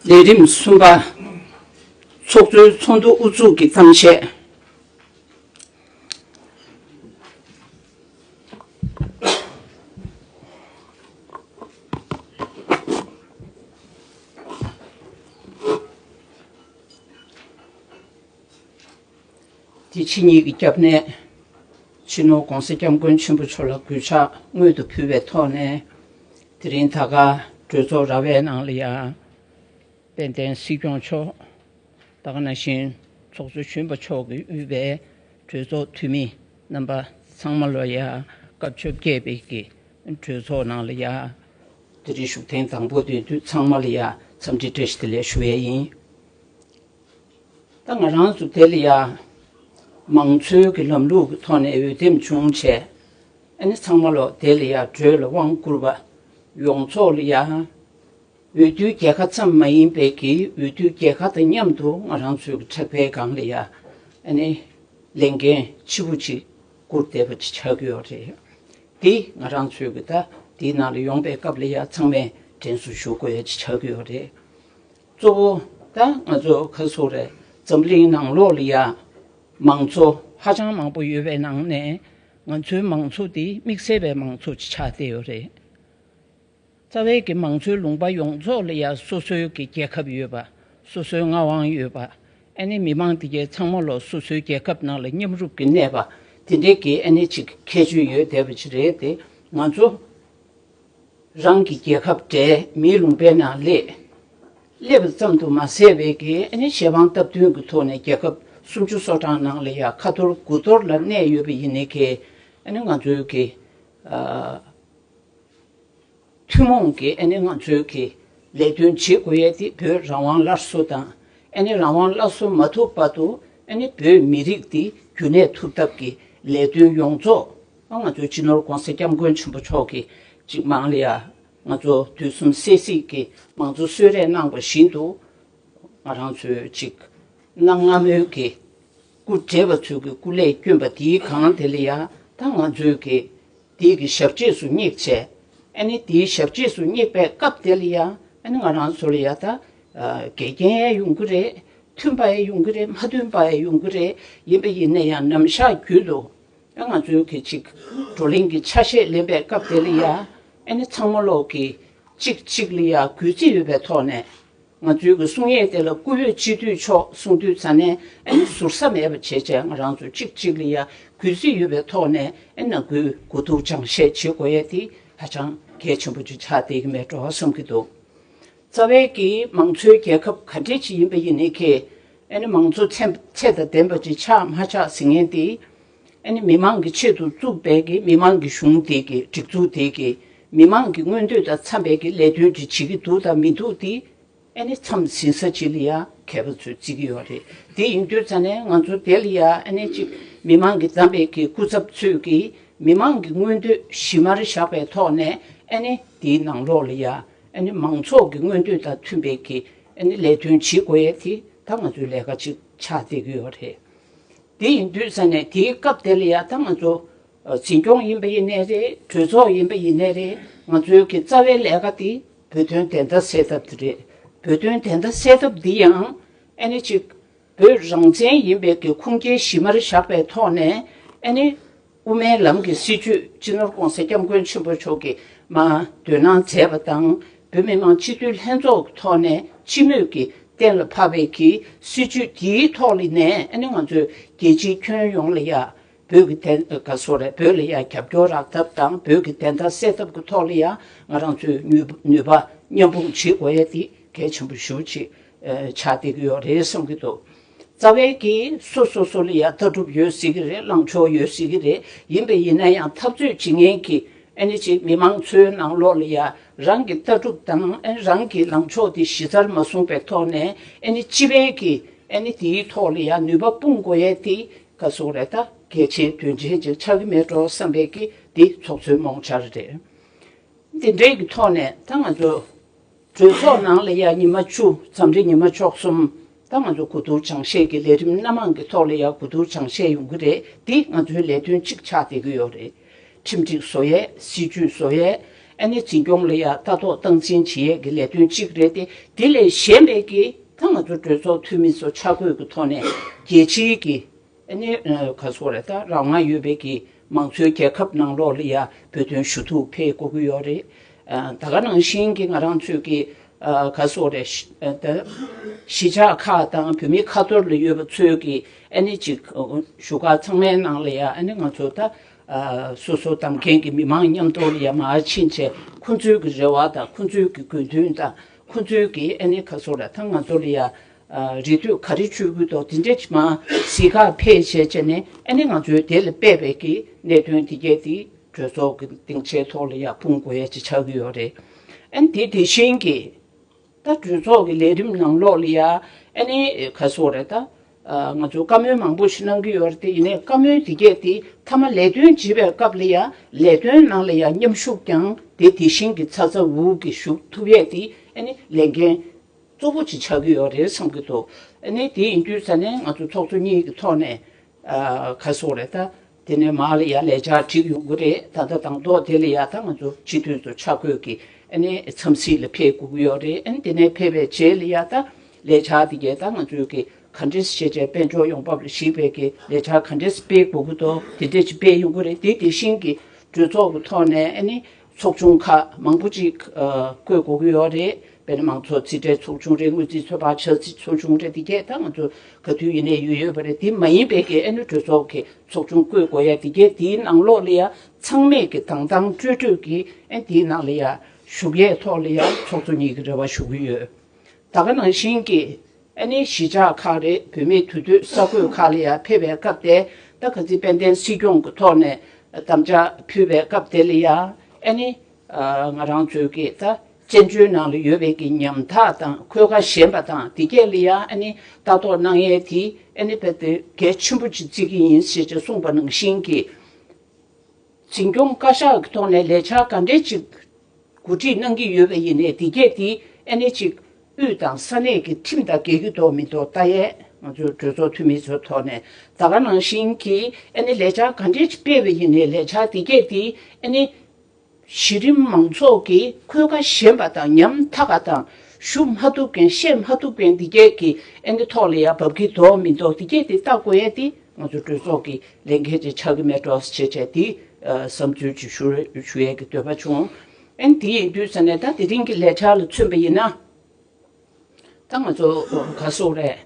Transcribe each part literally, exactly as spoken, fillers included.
ལས་རིམ་གསུམ་པ། ཚོགས་གཙོའི་ཚོགས་འདུ་དབུ་འཛུགས་ཀྱི་གཏམ་བཤད། དེ་ཕྱི་ཉིན་གྱི་སྐྱབས་གནས། སྤྱི་ནོར་༸གོང་ས་༸སྐྱབས་མགོན་ཆེན་པོ་མཆོག་ལ་གུས་ཕྱག་སྔོན་དུ་ཕུལ་བའི་ཐོག་ནས། དེ་རིང་ད་ག་གྲོས་ཚོགས་ར་བའི་ནང་ལ་ཡང་། དཔལ་ལྡན་སྲིད་སྐྱོང་མཆོག་ད་ག་ནང་བཞིན་ཚོགས་གཙོ་གཞོན་པ་མཆོག་གིས་དབུས་པའི་གྲོས་ཚོགས་འཐུས་མི་རྣམ་པ་ཚང་མ་ལ་ཡང་སྐབས་བཅོ་བརྒྱད་པའི་གི་གྲོས་ཚོགས་ནང་ལ་ཡང་། དེ་རིང་བཞུགས་ཐེངས་དང་པོ་དེ་དུས་ཚང་མ་ལ་ཡང་འཚམས་འདྲི་བཀྲ་ཤིས་བདེ་ལེགས་ཞུ་ཡས་ཡིན། ད་ང་རང་ཚོ་དེ་ལ་ཡ། མང་གཙོའི་གི་ལམ་ལུགས་ཀྱི་ཐོག་ནས་འོས་འདེམས་བྱུང་བྱས། ཨ་ནི་ཚང་མ་ལོ་དེ་ལ་ཡ་གྲོས་ལ་དབང་བསྐུར་བ། ཡོངས་རྫོགས་ལ་ཡ། འོས་བསྡུའི་རྒྱལ་ཁ་ཙམ་མ་ཡིན་པའི་གི་འོས་བསྡུའི་རྒྱལ་ཁ་དང་མཉམ་དུ་ང་རང་ཚོའི་གི་ཕྲག་པའི་སྒང་ལ་ཡ། ཨ་ནི། ལས་འགན་ལྕི་པོ་ཅིག་བསྐུར་བསྡད་པ་ཅིག་ཆགས་ཀྱི་ཡོད་རེད། འདི་ང་རང་ཚོའི་གི་ད་འདིའི་ནང་ལ་ཡོང་པའི་སྐབས་ལ་ཡ་ཚང་མས་དྲན་གསོ་ཞུ་དགོས་ཡ་ཅིག་ཆགས་ཀྱི་ཡོད་རེད། གཙོ་བོ་ད་ང་ཚོ་ག་སོ་རེད། འཛམ་གླིང་ནང་ལོགས་ལ་ཡ་མང་གཙོ་ཧ་ཅང་མང་པོ་ཡོད་པའི་ནང་ནས་ང་ཚོའི་མང་གཙོ་འདི་དམིགས་བསལ་བའི་མང་གཙོ་ཅིག་ཆགས་བསྡད་ཡོད་རེད། རྩ་བའི་གི་མང་གཙོའི་ལུང་པ་ཡོངས་རྫོགས་ལ་ཡ་སོ་སོའི་གི་རྒྱལ་ཁབ་ཡོད་པ། སོ་སོའི་མངའ་དབང་ཡོད་པ། ཨ་ནི་མི་མང་དེ་གའི་ཚང་མ་ལོ་སོ་སོའི་རྒྱལ་ཁབ་ནང་ལ་མཉམ་རུབ་ཀྱི་གནས་པ། དེ་འདྲའི་གི་ཨ་ནི་ཅིག་ཁྱད་ཆོས་ཡོད་བསྡད་པ་ཅིག་རེད་དེ། ང་ཚོ་རང་གི་རྒྱལ་ཁབ་བྲལ་མིའི་ལུང་པའི་ནང་སླེབས། སླེབས་པ་ཙམ་དུ་མ་ཟད་པའི་གི་ཨ་ནི་ཞེ་དབང་སྟབས་བསྟུན་གྱི་ཐོག་ནས་རྒྱལ་ཁབ་སུམ་ཅུ་སོ་གྲངས་ནང་ལ་ཡ་ཁ་ཐོར་དགུ་ཐོར་ལ་གནས་ཡོད་པ་ཡིན་ནའི་གི། ཨ་ནི་ང་ཚོའི་གི་ཨ། ཐུན་མོང་གི་ཨ་ནི་ང་ཚོའི་གི་ལས་དོན་བྱེད་དགོས་ཡས་དེ་བོད་རང་དབང་སླར་གསོ་དང་། ཨ་ནི་རང་དབང་སླར་གསོ་མ་ཐུབ་བར་དུ་ཨ་ནི་བོད་མི་རིགས་དེ་རྒྱུན་གནས་ཐུབ་ཐབས་ཀྱི་ལས་དོན་ཡོངས་རྫོགས་ང་ཚོའི་སྤྱི་ནོར་༸གོང་ས་༸སྐྱབས་མགོན་ཆེན་པོ་མཆོག་གིས་ཅིག་མང་ལ་ཡ་ང་ཚོ་དུས་གསུམ་གསལ་གཟིགས་ཀྱི་མང་གཙོ་གསོལ་རས་གནང་བ་བཞིན་དུ། ང་རང་ཚོའི་ཅིག་གནའ་སྔ་མོའི་གི་སྐུ་བགྲེས་པ་ཚོའི་གི་སྐུ་ལས་བསྐྱོན་པ་དེའི་སྒང་དེ་ལ་ཡ་ད་ང་ཚོའི་གི་དེའི་གི་ཞབས་རྗེས་སུ་བསྙེགས་བྱས། ཨ་ནི་དེའི་ཞབས་རྗེས་སུ་བསྙེགས་པའི་སྐབས་དེ་ལ་ཡ་ཨ་ནི་ང་རང་ཚོ་ལ་ཡ་ད་དགེ་རྒན་ཡང་ཡོང་གི་རེད། མཐུན་པ་ཡང་ཡོང་གི་རེད། མ་མཐུན་པ་ཡང་ཡོང་གི་རེད། ཡིན་པ་ཡིན་ན་ཡང་ནམ་ཞག་རྒྱུན་དུ་ང་ཚོའི་གི་ཅིག་བགྲོ་གླེང་གི་ཆ་ཤས་ལེན་པའི་སྐབས་དེ་ལ་ཡ་ཨ་ནི་ཚང་མ་ལོག་གི་གཅིག་གཅིག་ལ་ཡ་གུས་བརྩི་ཡོད་པའི་ཐོག་ནས། ང་ཚོའི་གི་གསུང་ཡས་དེ་ལ་སྐུ་འོས་སྤྱི་འཐུས་མཆོག་གསུང་དུས་ཙ་ནས་ཨ་ནི་ཟུར་ཟ་མེད་པ་བྱས་བྱས་ང་རང་ཚོ་གཅིག་གཅིག་ལ་ཡ་གུས་བརྩི་ཡོད་པའི་ཐོག་ནས་ཨ་ནི་ནང་ཁུལ་གོ་བསྡུར་སྦྱང་བཤད་བྱེད་དགོས་ཡས་དེ་ཧ་ཅང་གལ་ཆེན་པོ་ཅིག་ཆགས་བསྡད་ཀྱི་མེད་འགྲོ་བསམ་གྱི་འདུག་རྩ་བའི་གི་མང་གཙོའི་རྒྱལ་ཁབ་ག་འདྲས་ཅིག་ཡིན་པ་ཡིན་ནའི་གི་ཨ་ནི་མང་གཙོ་ཚད་ཚད་དང་ལྡན་པ་ཅིག་ཆགས་མ་ཆགས་ཟེར་མཁན་དེ། ཨ་ནི་མི་མང་གི་ཆེད་དུ་བཙུགས་པའི་གི་མི་མང་གི་གཞུང་དེ་གི་སྒྲིག་འཛུགས་དེ་གི་མི་མང་གི་མངོན་འདོད་དང་འཚམ་པའི་གི་ལས་དོན་ཅིག་བྱེད་ཀྱི་འདུག་དང་མི་འདུག་དེ། ཨ་ནི་མཚམས་ཟིན་ས་ཅིག་ལ་ཡ་མཁས་པ་ཚོས་བརྩི་གི་ཡོད་རེད། དེ་ཡིན་དུས་ཙ་ནས་ང་ཚོ་དེ་ལ་ཡ་ཨ་ནི་ཅིག་མི་མང་གི་བདམས་པའི་གི་སྐུ་ཚབ་ཚོས་གི་མི་མང་གི་མངོན་འདོད་གཞི་མར་བཞག་པའི་ཐོག་ནས་ཨ་ནི་དེའི་ནང་ལོགས་ལ་ཡ་ཨ་ནི་མང་ཚོགས་ཀྱི་མངོན་འདོད་དང་མཐུན་པའི་གི་ཨ་ནི་ལས་དོན་བྱེད་དགོས་ཡས་དེ་ད་ང་ཚོའི་ལས་ཀ་ཅིག་ཆགས་བསྡད་ཀྱི་ཡོད་རེད། དེ་ཡིན་དུས་ཙ་ནས་དེའི་སྐབས་དེ་ལ་ཡ་ད་ང་ཚོ་འཛིན་སྐྱོང་ཡིན་པ་ཡིན་ནའི་རེད། གྲོས་ཚོགས་ཡིན་པ་ཡིན་ནའི་རེད། ང་ཚོའི་གི་རྩ་བའི་ལས་ཀ་དེ་བོད་དོན་བདེན་མཐའ་གསལ་ཐབས་དེ་རེད། བོད་དོན་བདེན་མཐའ་གསལ་ཐབས་འདི་ཡང་ཨ་ནི་ཅིག་བོད་རང་བཙན་ཡིན་པའི་གི་ཁུངས་སྐྱེལ་གཞི་མར་བཞག་པའི་ཐོག་ནས་ཨ་ནི་དབུ་མའི་ལམ་གྱི་སྲིད་བྱུས་སྤྱི་ནོར་༸གོང་ས་༸སྐྱབས་མགོན་ཆེན་པོ་མཆོག་གིས་མ་འདོན་གནང་མཛད་པ་དང་། བོད་མི་མང་སྤྱི་འཐུས་ལྷན་ཚོགས་ཀྱི་ཐོག་ནས་སྤྱི་མོས་ཀྱིས་གཏན་ལ་ཕབ་པའི་གི་སྲིད་བྱུས་དེའི་ཐོག་ལ་ནས་ཨ་ནི་ང་ཚོས་རྒྱལ་སྤྱིའི་ཁྱོན་ཡོངས་ལ་ཡ། བོད་ཀྱི་བདེན་ག་སོ་རེད། བོད་ལ་ཡ་རྒྱབ་སྐྱོར་རག་ཐབས་དང་བོད་ཀྱི་བདེན་མཐའ་གསལ་ཐབས་ཀྱི་ཐོག་ལ་ཡ་ང་རང་ཚོས་ནུས་ནུས་པ་མཉམ་སྤུངས་བྱེད་དགོས་ཡ་དེ་གལ་ཆེན་པོ་ཞེ་པོ་ཅིག་ཆགས་བསྡད་ཀྱི་ཡོད་རེད་བསམ་གྱི་འདུག་རྩ་བའི་གི་སོ་སོ་སོ་ལ་ཡ་ལྟ་གྲུབ་ཡོད་སྲིད་ཀྱི་རེད། ལངས་ཕྱོགས་ཡོད་སྲིད་ཀྱི་རེད། ཡིན་པ་ཡིན་ན་ཡང་འཐབ་རྩོད་བྱེད་མཁན་གྱི་ཨ་ནི་ཅིག་མི་མང་ཚོའི་ནང་ལོགས་ལ་ཡ་རང་གི་ལྟ་གྲུབ་དང་ཨ་ནི་རང་གི་ལངས་ཕྱོགས་དེ་གཞི་རྩར་མ་བཟུང་པའི་ཐོག་ནས་ཨ་ནི་སྤྱི་པའི་གི་ཨ་ནི་དེའི་ཐོག་ལ་ཡ་ནུས་པ་སྤུངས་དགོས་ཡས་དེ། ག་སོགས་རེད། ད་གལ་ཆེའི་དོན་ཆེན་ཅིག་ཆགས་ཀྱི་མེད་འགྲོ་བསམ་པའི་གི་འདི་ཚོགས་གཙོའི་རྨོངས་འཆར་རེད། འདི་འདྲའི་གི་ཐོག་ནས་ད་ང་ཚོ་གྲོས་ཚོགས་ནང་ལ་ཡ་ཉི་མ་བཅུ། འཚམས་འདྲི་ཉི་མ་བཅུ་གསུམ། ད་ང་ཚོ་གོ་བསྡུར་སྦྱང་བཤད་ཀྱི་ལས་རིམ་སྣ་མང་གི་ཐོག་ལ་ཡ་གོ་བསྡུར་སྦྱང་བཤད་ཡོང་གི་རེད། འདི་ང་ཚོའི་ལས་དོན་གཅིག་ཆགས་བསྡད་ཀྱི་ཡོད་རེད། ཁྲིམས་སྒྲིག་བཟོ་ཡས། སྲིད་ཇུས་བཟོ་ཡས། ཨ་ནི་འཛིན་སྐྱོང་ལ་ཡ་ལྟ་རྟོག་སྟངས་འཛིན་བྱེད་ཡས་ཀྱི་ལས་དོན་གཅིག་རེད་དེ། དེ་ལས་གཞན་པའི་གི་ད་ང་ཚོ་གྲོས་ཚོགས་འཐུས་མི་ཚོ་ཆ་བགོས་ཀྱི་ཐོག་ནས་རྒྱལ་སྤྱིའི་གི་ཨ་ནི་ག་སོག་རེད། ད་རང་དབང་ཡོད་པའི་གི་མང་གཙོའི་རྒྱལ་ཁབ་ནང་ལོགས་ལ་ཡ་བོད་དོན་ཞུ་གཏུག་ཕེབས་དགོས་ཀྱི་ཡོད་རེད། ད་ག་ནང་བཞིན་གྱི་ང་རང་ཚོས་ཀྱི་ག་སོག་རེད། ད་གཞིས་ཆགས་ཁག་དང་བོད་མི་ཁ་ཐོར་ལ་ཡོད་པ་ཚོས་ཀྱི་ཨ་ནི་ཅིག་བཞུགས་སྒར་ཚང་མའི་ནང་ལ་ཡ་ཨ་ནི་ང་ཚོ་ད་སོ་སོ་བདམས་མཁན་གྱི་མི་མང་མཉམ་དུ་ལ་ཡ་མར་ཕྱིན་བྱས་ཁོང་ཚོའི་གི་རེ་བ་དང་ཁོང་ཚོའི་གི་དགོས་འདུན་དང་ཁོང་ཚོའི་གི་ཨ་ནི་ག་སོག་རེད། ད་ང་ཚོ་ལ་ཡ་རེ་ལྟོས་ག་རེ་བཅོལ་དགོས་འདུག་དེ་འདྲས་ཅིག་མར་གཟིགས་གར་ཕེབས་བྱས་བྱས་ནས་ཨ་ནི་ང་ཚོའི་དེ་ལ་དཔག་པའི་གི་གནད་དོན་དེ་གས་དེ་གྲོས་ཚོགས་ཀྱི་སྡིངས་ཆའི་ཐོག་ལ་ཡ་སྤུངས་དགོས་ཡ་ཅིག་ཆགས་ཀྱི་ཡོད་རེད། ཨ་ནི་དེ་དེ་བཞིན་གྱི་ད་གྲོས་ཚོགས་ཀྱི་ལས་རིམ་ནང་ལོགས་ལ་ཡ་ཨ་ནི་ག་སོག་རེད། ད་ང་ཚོ་བཀའ་མོལ་མང་པོ་ཞིག་གནང་གི་ཡོད་རེད་དེ། ཡིན་ནའི་བཀའ་མོལ་དེ་གས་དེ་མཐའ་མ་ལས་དོན་བྱེད་པའི་སྐབས་ལ་ཡ་ལས་དོན་ནང་ལ་ཡ་མཉམ་ཞུགས་ཀྱང་དེ་དེ་བཞིན་གྱི་ཚ་ཚ་འུར་འུར་གྱིས་ཞུགས་ཐུབ་ཡས་དེ་ཨ་ནི་ལས་འགན་གཙོ་བོ་ཅིག་ཆགས་ཀྱི་ཡོད་རེད་བསམ་གྱི་འདུག་ཨ་ནི་དེ་ཡིན་དུས་ཙ་ནས་ང་ཚོ་ཚོགས་གཙོ་གཉིས་ཀྱི་ཐོག་ནས་ག་སོག་རེད། ད་དེ་ནས་མར་ལ་ཡ་ལས་འཆར་བསྒྲིགས་ཡོང་གི་རེད། ད་ལྟ་དང་ཐོག་དེ་ལ་ཡ་ད་ང་ཚོ་སྤྱི་འཐུས་ཚོ་ཆ་བགོས་ཀྱིས་ཨ་ནི་འཚམས་གཟིགས་ལ་ཕེབས་དགོས་ཀྱི་ཡོད་རེད། ཨ་ནི་དེ་ནས་ཕེབས་པའི་རྗེས་ལ་ཡ་ད་ལས་འཆར་དེ་གས་ད་ང་ཚོའི་གི་ག་འདྲས་བྱས་བྱས་དཔལ་འབྱོར་ཡོང་འབབ་ལ་གཞིགས་པའི་གི་ལས་འཆར་ག་འདྲས་སྤེལ་དགོས་ཀྱི་འདུག་དེ་འདྲས་ཅིག་སྤེལ་ཡོང་གི་རེད། དེ་དེ་བཞིན་གྱི་གྲོས་ཚོགས་ཀྱི་ཐོག་ནས་ཨ་ནི་ཚོགས་ཆུང་ཁག་མང་པོ་ཅིག་བསྐོ་དགོས་ཀྱི་ཡོད་རེད། དཔེར་ན་མང་གཙོ་རྩིས་ཁྲའི་ཚོགས་ཆུང་རེད། དངུལ་རྩིས་ཚོད་དཔག་འཆར་རྩིས་ཚོགས་ཆུང་རེད། དེ་གས་ད་ང་ཚོ་ག་དུས་ཡིན་ནའི་ཡོད་ཡོད་པ་རེད། དེ་མ་ཡིན་པའི་གི་ཨ་ནི་གྲོས་ཚོགས་ཀྱི་ཚོགས་ཆུང་བསྐོ་དགོས་ཡ་དེ་གས་དེའི་ནང་ལོགས་ལ་ཡ་ཚང་མས་གི་དང་དང་སྤྲོས་སྤྲོས་ཀྱི་ཨ་ནི་དེའི་ནང་ལ་ཡ་ཞུགས་ཡས་ཐོག་ལ་ཡ་ཚོགས་གཙོ་གཉིས་ཀྱི་རེ་བ་ཞུ་གི་ཡོད། ད་ག་ནང་བཞིན་གྱི་ཨ་ནི་གཞིས་ཆགས་ཁག་རེད། བོད་མིའི་འདུས་སྡོད་ས་ཁུལ་ཁག་ལ་ཡ་ཕེབས་པའི་སྐབས་དེ་ད་ག་ཚོད་དཔལ་ལྡན་སྲིད་སྐྱོང་གི་ཐོག་ནས་དམ་བཅའ་ཕུལ་བའི་སྐབས་དེ་ལ་ཡ་ཨ་ནི་ང་རང་ཚོའི་གི་ད་བཙན་བྱོལ་ནང་ལ་ཡོད་པའི་གི་ཉམ་ཐག་དང་འཁོས་ཀ་ཞན་པ་དང་དེ་གས་ལ་ཡ་ཨ་ནི་ལྟ་རྟོག་གནང་ཡས་དེ་ཨ་ནི་དཔེ་དེ་གལ་ཆེན་པོ་ཅིག་བརྩི་གི་ཡིན་ཞེས་ཅིག་གསུངས་པ་ནང་བཞིན་གྱི། འཛིན་སྐྱོང་བཀའ་ཤག་གི་ཐོག་ནས་ལས་འཆར་ག་འདྲས་ཅིག་གོ་སྒྲིག་གནང་གི་ཡོད་པ་ཡིན་ནའི་དེ་གས་དེ་ཨ་ནི་ཅིག་དབུས་དང་ས་གནས་ཀྱི་ཁྲིམས་དང་འགལ་གྱི་འདུག་མི་འདུག་ལྟ་ཡས་ང་ཚོའི་གྲོས་ཚོགས་འཐུས་མི་ཚོའི་ཐོག་ནས་ད་ག་ནང་བཞིན་གྱི་ཨ་ནི་ལས་འཆར་ག་འདྲས་ཅིག་སྤེལ་བ་ཡིན་ནའི་ལས་འཆར་དེ་གས་དེ་ཨ་ནི་གཞི་རིམ་མང་ཚོགས་ཀྱི་འཁོས་ཀ་ཞན་པ་དང་ཉམ་ཐག་པ་དང་ཞུ་མ་ཐུབ་མཁན་བཤད་མ་ཐུབ་མཁན་དེ་གས་ཀྱི་ཨ་ནི་ཐོག་ལ་ཡ་འབབ་ཀྱི་འདུག་མི་འདུག་དེ་གས་དེ་ལྟ་དགོས་ཡས་དེ། ང་ཚོ་གྲོས་ཚོགས་ཀྱི་ལས་འགན་ཅིག་ཆགས་ཀྱི་མེད་འགྲོ་ཞེས་བྱས་དེ་བསམ་ཚུལ་ཅིག་ཞུ་ཞུ་ཡས་ཀྱི་འདོད་པ་བྱུང་། ཨན་དེ་ཡིན་དུས་ཙ་ནས་ད་དེ་རིང་གི་ལས་འཆར་ལ་མཚོན་པ་ཡིན་ན། ད་ང་ཚོ་ག་སོག་རེད།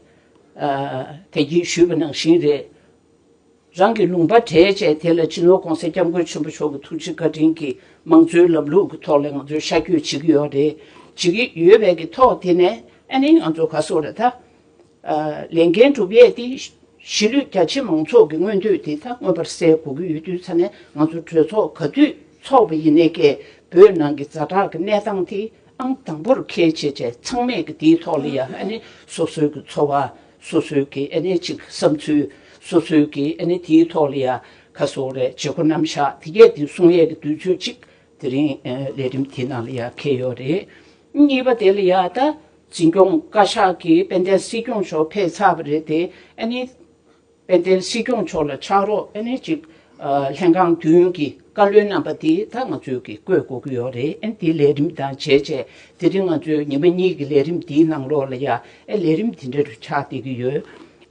དེ་གྱིས་ཞུས་པ་ནང་བཞིན་རེད། རང་གི་ལུང་པ་གྲལ་བཅད་དེ་ལ་སྤྱི་ནོར་༸གོང་ས་༸སྐྱབས་མགོན་ཆེན་པོ་མཆོག་གི་ཐུགས་རྗེ་བཀའ་དྲིན་གྱིས་མང་གཙོའི་ལམ་ལུགས་ཀྱི་ཐོག་ལ་ང་ཚོས་ཤར་བསྐྱོད་བྱེད་ཀྱི་ཡོད་རེད། བྱེད་ཀྱི་ཡོད་པའི་གི་ཐོག་དེ་ནས་ཨ་ནི་ང་ཚོ་ག་སོག་རེད་ད། ལས་འགན་སྒྲུབ་ཡས་དེ་གཞིས་ལུས་རྒྱ་ཆེ་མང་ཚོགས་ཀྱི་མངོན་འདོད་དེ་ད་མངོན་པར་གསལ་དགོས་ཀྱི་ཡོད་དུས་ཙ་ནས་ང་ཚོ་གྲོས་ཚོགས་ག་དུས་ཚོགས་པ་ཡིན་ནའི་ཀྱེ་བོད་ནང་གི་ཛ་དྲག་གི་གནས་སྟངས་དེ་ཨང་དང་པོར་འཁེལ་བྱས་བྱས་ཚང་མས་ཀྱི་དེའི་ཐོག་ལ་ཡ་ཨ་ནི་སོ་སོའི་གི་འཚོ་བ་སོ་སོའི་གི་ཨ་ནི་ཅིག་བསམ་ཚུལ་སོ་སོའི་གི་ཨ་ནི་དེའི་ཐོག་ལ་ཡ་ག་སོག་རེད་བྱེད་སྒོ་རྣམ་གཞག་དེ་གས་དེ་གསུང་ཡས་ཀྱི་དུས་ཚོད་ཅིག་དེ་རིང་ལས་རིམ་དེ་ནང་ལ་ཡ་འཁེལ་ཡོད་རེད། གཉིས་པ་དེ་ལ་ཡ་ད་འཛིན་སྐྱོང་བཀའ་ཤག་གིས་དཔལ་ལྡན་སྲིད་སྐྱོང་མཆོག་ཕེབས་ཚར་བ་རེད་དེ་ཨ་ནི། དཔལ་ལྡན་སྲིད་སྐྱོང་མཆོག་ལ་ཕྱག་རོགས་ཨ་ནི་ཅིག་ལྷན་ཁང་བདུན་གྱི་བཀའ་བློན་རྣམ་པ་དེ་ད་ང་ཚོས་ཀྱི་བསྐོས་དགོས་ཀྱི་ཡོད་རེད། ཨ་ནི་དེ་ལས་རིམ་དང་བྱས་བྱས་དེ་རིང་ང་ཚོའི་ཉི་མ་གཉིས་ཀྱི་ལས་རིམ་དེའི་ནང་ལོགས་ལ་ཡ་ཨེ་ལས་རིམ་དེ་འདྲ་རུ་ཆགས་བསྡད་ཀྱི་ཡོད།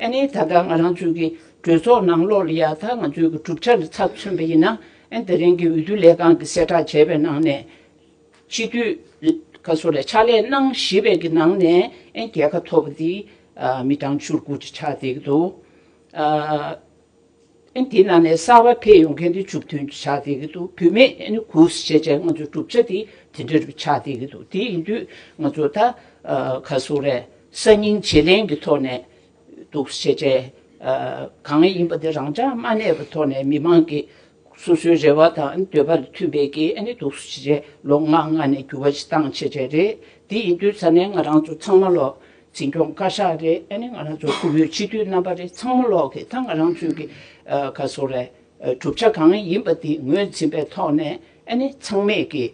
ཨ་ནི་ད་ལྟ་ང་རང་ཚོའི་གི་གྲོས་ཚོགས་ནང་ལོགས་ལ་ཡ་ད་ང་ཚོའི་གི་གྲུབ་ཆ་ལ་ཚབ་མཚོན་པ་ཡིན་ན་ཨ་ནི་དེ་རིང་གི་འོས་བསྡུ་ལས་ཁང་གི་གསལ་བསྒྲགས་བྱས་པའི་ནང་ནས། སྤྱི་འཐུས་ག་ཚོད་རེད་ཕྱག་ལས་གནང་བཞིན་པའི་གི་ནང་ནས་ཨེ་རྒྱལ་ཁ་ཐོབ་པ་དེ་མི་གྲངས་བཅུ་དགུ་ཅིག་ཆགས་བསྡད་ཀྱི་འདུག་ཨེ་དེའི་ནང་ནས་གསར་པ་ཕེབས་ཡོང་མཁན་དེ་བཅུ་བདུན་ཅིག་ཆགས་བསྡད་ཀྱི་འདུག་བུད་མེད་ཨེ་ནི་དགུ་ཟེར་བྱས་ང་ཚོའི་གྲུབ་ཆ་དེ་དེ་འདྲ་རུ་ཆགས་བསྡད་ཀྱི་འདུག་དེ་ཡིན་དུས་ང་ཚོ་ད་ག་ཚོད་རེད་སང་ཉིན་བརྗེ་ལེན་གྱི་ཐོག་ནས། འདུག་སེ་བྱས་བྱས། གང་ཡིན་པ་དེ་རང་འཇགས་མ་གནས་པའི་ཐོག་ནས་མི་མང་གི་སོ་སོའི་རེ་བ་དང་འདོད་པ་ལ་མཐུན་པའི་གི་ཨ་ནི་འདུག་སེ་བྱས་ལོ་ལྔ་ལྔ་ནས་འགྱུར་བ་ཞིག་བཏང་བྱས་བྱས་རེད། དེ་ཡིན་དུས་ས་ནས་ང་རང་ཚོ་ཚང་མ་ལོག་འཛིན་སྐྱོང་བཀའ་ཤག་རེད། ཨ་ནི་ང་རང་ཚོ་སྐུ་བོད་སྤྱི་འཐུས་རྣམ་པ་རེད། ཚང་མ་ལོག་གི་ད་ང་རང་ཚོའི་གི་ག་སོ་རེད། གྲུབ་ཆ་གང་ཡིན་པ་དེ་ངོས་འཛིན་པའི་ཐོག་ནས་ཨ་ནི་ཚང་མས་གི་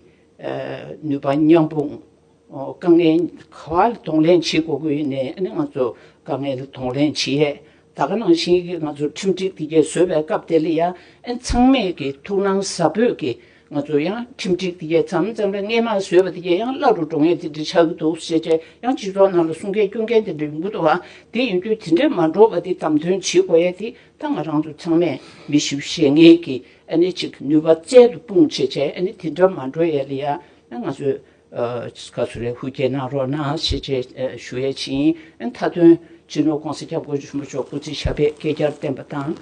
ནུས་པ་མཉམ་སྤུངས། དཀའ་ངལ་ག་བ་ལ་གདོང་ལེན་བྱེད་དགོས་ཀྱི་ཡོད་ནའི་ཨ་ནི་ང་ཚོ་དཀའ་ངལ་ལ་གདོང་ལེན་བྱེད་ཡས། ད་ག་ནང་བཞིན་གྱི་ང་ཚོ་ཁྲིམས་སྒྲིག་དེ་གས་བཟོས་པའི་སྐབས་དེ་ལ་ཡང་ཨ་ནི་ཚང་མས་ཀྱི་ཐུགས་སྣང་ཟབ་པོས་ཀྱི་ ང་ཚོ་ཡང་ཁྲིམས་སྒྲིག་དེ་གའི་མཚམས་མཚམས་ལ་སྔས་མ་བཟོས་པ་དེ་གའི་ཡང་བརླག་རུ་འགྲོ་ངེས་དེ་འདྲ་ཆགས་ཀྱི་འདུག་ཟེར་བྱས་ཡང་སྤྱི་ཚོགས་ནང་ལ་གསུང་སྐད་སྐྱོན་མཁན་དེ་འདྲ་ཡོང་གི་འདུག་བ། དེ་ཡིན་དུས་དེ་འདྲ་མ་འགྲོ་བ་དེ་དམ་དོན་བྱེད་དགོས་ཡ་དེ་ད་ང་རང་ཚོ་ཚང་མས་མི་ཞིབ་བཤད་མཁན་གྱི་ཨ་ནི་ཅིག་ནུས་པ་རྩལ་དུ་སྤུངས་བྱས་བྱས་ཨ་ནི་དེ་འདྲ་མ་འགྲོ་ཡ་ལ་ཡ་ང་ཚོས་ཨ་ག་ཚོད་རེད་ཧུར་བསྐྱེད་གནང་རོགས་གནང་ཞེས་བྱས་ཞུ་ཡ་ཕྱིན། ཨ་ནི་མཐའ་དོན་སྤྱི་ནོར་༸གོང་ས་༸སྐྱབས་མགོན་ཆེན་པོ་མཆོག་སྐུ་ཚེ་ཞབས་པད་བསྐལ་བརྒྱར་བརྟན་པ་དང་།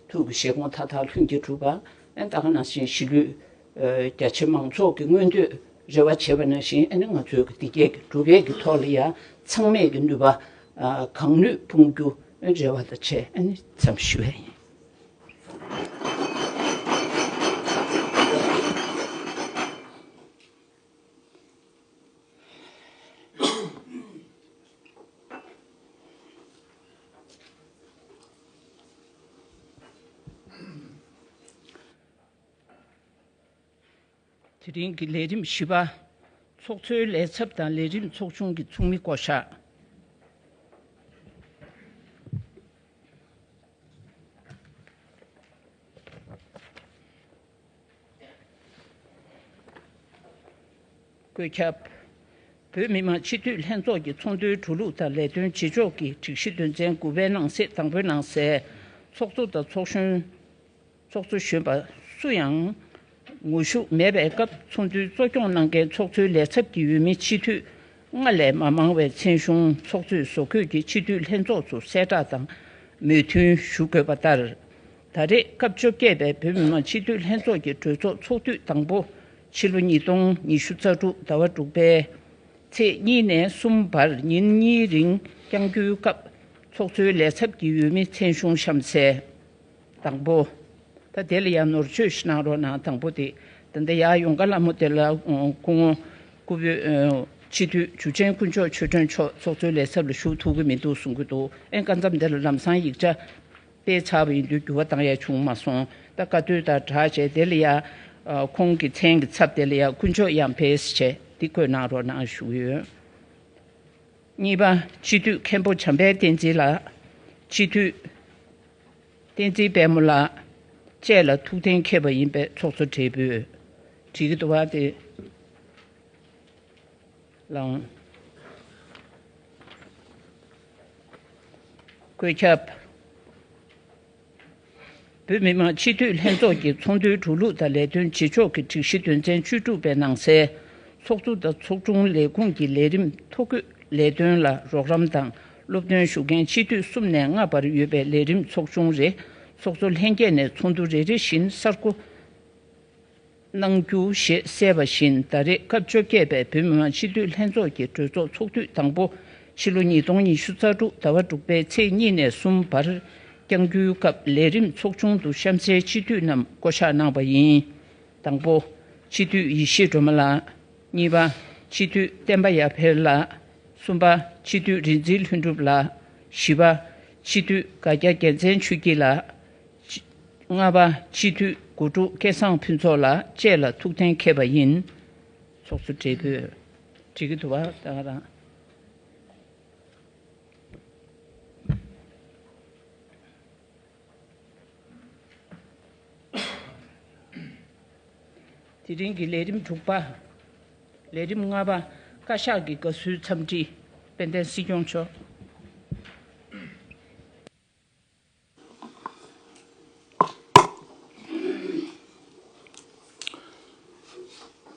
ཐུགས་ཀྱི་བཞེད་དགོངས་མཐའ་དག་ལྷུན་གྱིས་གྲུབ་པ། ཨ་ནི་ད་ག་ནང་བཞིན་གཞིས་ལུས་རྒྱ་ཆེ་མང་ཚོགས་ཀྱི་མངོན་འདོད་རེ་བ་བྱེད་པ་ནང་བཞིན་ཨ་ནི་ང་ཚོའི་གི་འདི་གས་ཀྱི་འབྲུག་རྒྱལ་གྱི་ཐོག་ལ་ཡང་ཚང་མས་ཀྱི་ནུས་པ་གང་ནུས་སྤུངས་རྒྱུ་རེ་བ་དང་བཅས་ཨ་ནི་མཚམས་ཞུ་བ་ཡིན། དེ་རིང་གི་ལས་རིམ་བཞི་པ། ཚོགས་གཙོའི་ལས་ཚབ་དང་ལས་རིམ་ཚོགས་ཆུང་གི་ཚོགས་མི་བསྐོ་གཞག་བཀོད་ཁྱབ། བོད་མི་མང་སྤྱི་འཐུས་ལྷན་ཚོགས་ཀྱི་ཚོགས་འདུའི་འགྲོ་ལུགས་དང་ལས་དོན་བྱེད་ཕྱོགས་ཀྱི་སྒྲིག་གཞི་དོན་ཚན་དགུ་པའི་ནང་གསེས་དང་པོའི་ནང་གསལ། ཚོགས་གཙོ་དང་ཚོགས་གཞོན། ཚོགས་གཙོ་གཞོན་པ་སུ་ཡང་ངོ་ཤུགས་མེད་པའི་སྐབས་ཚོགས་འདུའི་གཙོ་སྐྱོང་གནང་མཁན་ཚོགས་གཙོའི་ལས་ཚབ་ཀྱི་འོས་མི་སྤྱི་འཐུས་ལྔ་ལས་མ་མང་བའི་མཚན་གཞུང་ཚོགས་གཙོས་བཟོ་འགོད་ཀྱིས་སྤྱི་འཐུས་ལྷན་ཚོགས་སུ་གསལ་བསྒྲགས་དང་མོས་མཐུན་ཞུ་དགོས་པ་ལྟར། ད་རེས་སྐབས་བཅོ་བརྒྱད་པའི་བོད་མི་མང་སྤྱི་འཐུས་ལྷན་ཚོགས་ཀྱི་གྲོས་ཚོགས་ཚོགས་དུས་དང་པོ་ཕྱི་ལོ་ཉིས་སྟོང་ཉི་ཤུ་རྩ་དྲུག་ཟླ་བ་དྲུག་པའི་ཚེས་གཉིས་ནས་གསུམ་བར་ཉིན་གཉིས་རིང་བསྐྱང་རྒྱུའི་སྐབས་ཚོགས་གཙོའི་ལས་ཚབ་ཀྱི་འོས་མི་མཚན་གཞུང་གཤམ་གསལ། དང་པོ། ད་དེ་ལ་ཡང་ནོར་བཅོས་ཤིག་གནང་རོགས་གནང་། དང་པོ་དེ། ད་ལྟ་ཡར་ཡོང་ཁ་ལ་མོ་དེ་ལ་སྐུ་ངོ་སྐུ་བོད་སྤྱི་འཐུས་འཇུ་ཆེན་དཀོན་མཆོག་ཆོས་སྒྲོན་མཆོག་ཚོགས་གཙོའི་ལས་ཚབ་ལ་ཞུགས་ཐུབ་ཀྱི་མི་འདུག་གསུང་གི་འདུག་ཨེ་སྐབས་མཚམས་དེ་ལ་ལམ་སང་ཡིག་ཆ་སྤེལ་ཚར་བ་ཡིན་དུས་འགྱུར་བ་བཏང་ཡ་བྱུང་མ་སོང་། ད་བཀའ་འཁྲོལ་དང་སྦྲགས་བྱས་དེ་ལ་ཡ་ཁོང་གི་མཚན་གྱི་ཚབ་དེ་ལ་ཡ་དཀོན་མཆོག་ཡང་ཕེས་བྱས་འདི་བཀོད་གནང་རོགས་གནང་ཞུ་གི་ཡོད། གཉིས་པ། སྤྱི་འཐུས་མཁན་པོ་བྱམས་པའི་བསྟན་འཛིན་ལགས། སྤྱི་འཐུས་བསྟན་འཛིན་དཔལ་མོ་ལགས་བཅས་ལ་ཐུགས་གཏན་འཁེལ་བ་ཡིན་པས་ཚོགས་གཙོ་སྦྲེལ་པོས་བྲིས་ཀྱི་འདུག་པ་དེ་ལའང་། བཀོད་ཁྱབ། བོད་མི་མང་སྤྱི་འཐུས་ལྷན་ཚོགས་ཀྱི་ཚོགས་འདུའི་འགྲོ་ལུགས་དང་ལས་དོན་བྱེད་ཕྱོགས་ཀྱི་སྒྲིག་གཞི་དོན་ཚན་བཅུ་དྲུག་པའི་ནང་གསལ། ཚོགས་གཙོ་དང་ཚོགས་དྲུང་ལས་ཁུངས་ཀྱི་ལས་རིམ་ཐོ་འགོད་ལས་དོན་ལ་རོགས་རམ་དང་སློབ་སྟོན་ཞུ་མཁན་སྤྱི་འཐུས་གསུམ་ནས་ལྔ་བར་ཡོད་པའི་ལས་རིམ་ཚོགས་ཆུང་རེ་ཚོགས་གཙོ་ལྷན་རྒྱས་ནས་ཚོགས་འདུ་རེ་རེ་བཞིན་གསར་འགོད། གནང་རྒྱུ་ཞེས་གསལ་བ་བཞིན་ད་རེས་སྐབས་བཅོ་བརྒྱད་པའི་བོད་མི་མང་སྤྱི་འཐུས་ལྷན་ཚོགས་ཀྱི་གྲོས་ཚོགས་ཚོགས་དུས་དང་པོ་ཕྱི་ལོ་ཉིས་སྟོང་ཉི་ཤུ་རྩ་དྲུག་ཟླ་བ་དྲུག་པའི་ཚེས་གཉིས་ནས་གསུམ་བར་བསྐྱང་རྒྱུའི་སྐབས་ལས་རིམ་ཚོགས་ཆུང་དུ་གཤམ་གསལ་སྤྱི་འཐུས་རྣམས་བསྐོ་གཞག་གནང་བ་ཡིན། དང་པོ། སྤྱི་འཐུས་ཡེ་ཤེས་སྒྲོལ་མ་ལགས། གཉིས་པ། སྤྱི་འཐུས་བསྟན་པ་ཡར་འཕེལ་ལགས། གསུམ་པ། སྤྱི་འཐུས་རིག་འཛིན་ལྷུན་གྲུབ་ལགས། བཞི་པ། སྤྱི་འཐུས་དགའ་རྒྱ་རྒྱལ་མཚན་ཆོས་སྐྱིད་ལགས། ལྔ་པ། སྤྱི་འཐུས་དགུ་ཕྲུག་སྐལ་བཟང་ཕུན་ཚོགས་ལགས་བཅས་ལ་ཐུགས་གཏན་འཁེལ་བ་ཡིན། ཚོགས་གཙོ་སྦྲེལ་པོས་འགྲིག་གི་འདུག་བ། ད་ག་རང་། དེ་རིང་གི་ལས་རིམ་དྲུག་པ། ལས་རིམ་ལྔ་པ། བཀའ་ཤག་གི་དགའ་བསུའི་འཚམས་འདྲི། དཔལ་ལྡན་སྲིད་སྐྱོང་མཆོག་